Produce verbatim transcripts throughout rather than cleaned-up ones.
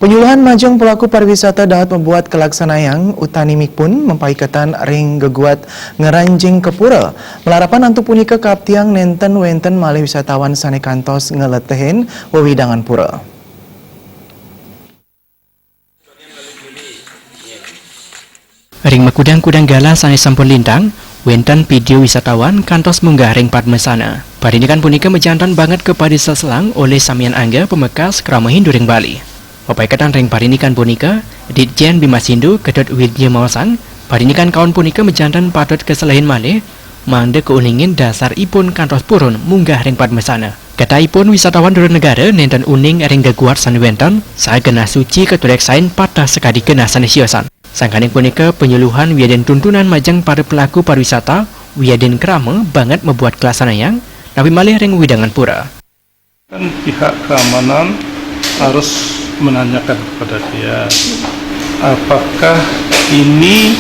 Penyuluhan majeng pelaku pariwisata dahat mabuat kalaksanayang utani mipun mapaiketan ring geguat ngranjing ka pura. Malarapan antuk punika kaaptiang nenten wenten malih wisatawan sane kantos ngletehin wewidangan pura. Ring makudang-kudang galah sane sampun lintang, wenten video wisatawan kantos munggah ring Padmasana. Parinikan punika majanten banget kapada seselang olih samian angga pamekas krama Hindu ring Bali. Mapaiketan ring parinikan punika, Ditjen Bima Sindhu Ketut Widya maosang, parinikan kaon punika majanten patut kaselehin malih, mangda kauningin dasar ipun kantos purun munggah ring Padmasana. Kataipun wisatawan dura negara nenten uning ring geguat sane wenten, saha genah suci katureksain pateh sakadi genah sane siosan. Sangkaning punika, penyuluhan wiadin tuntunan majeng para pelaku pariwisata wiadin krama banget mabuat kalaksanayang, napi malih ring wewidangan pura. Kan pihak keamanan harus menanyakan kepada dia, apakah ini,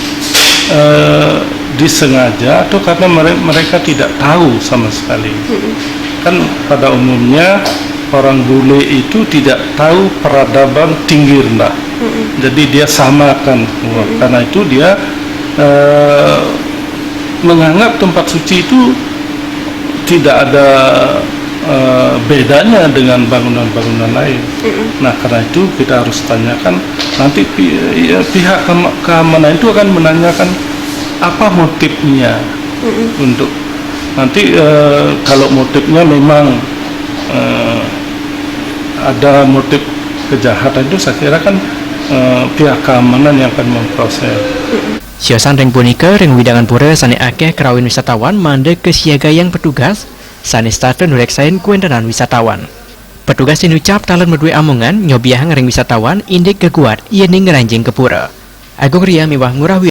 eh, disengaja atau karena mere-, mereka tidak tahu sama sekali. Kan pada umumnya orang bule itu tidak tahu peradaban tinggi rendah. Jadi dia samakan. Wah, karena itu dia, eh, menganggap tempat suci itu tidak ada, eh, bedanya dengan bangunan-bangunan lain. Nah, karena itu kita harus tanyakan nanti pi-, ya, pihak keama-, keamanan itu akan menanyakan apa motifnya untuk nanti, eh, kalau motifnya memang, eh, ada motif kejahatan itu saya kira kan, eh, pihak keamanan yang akan memproses. Siosan ring punika ring wewidangan pura sane akeh krawin wisatawan mangda kasiagayang petugas sane setata nureksain kawentenan wisatawan. Petugas inucap taler madué amongan nyobiahang ring wisatawan indik geguat yening ngranjing ka pura. Agung Ria miwah Ngurah Wi-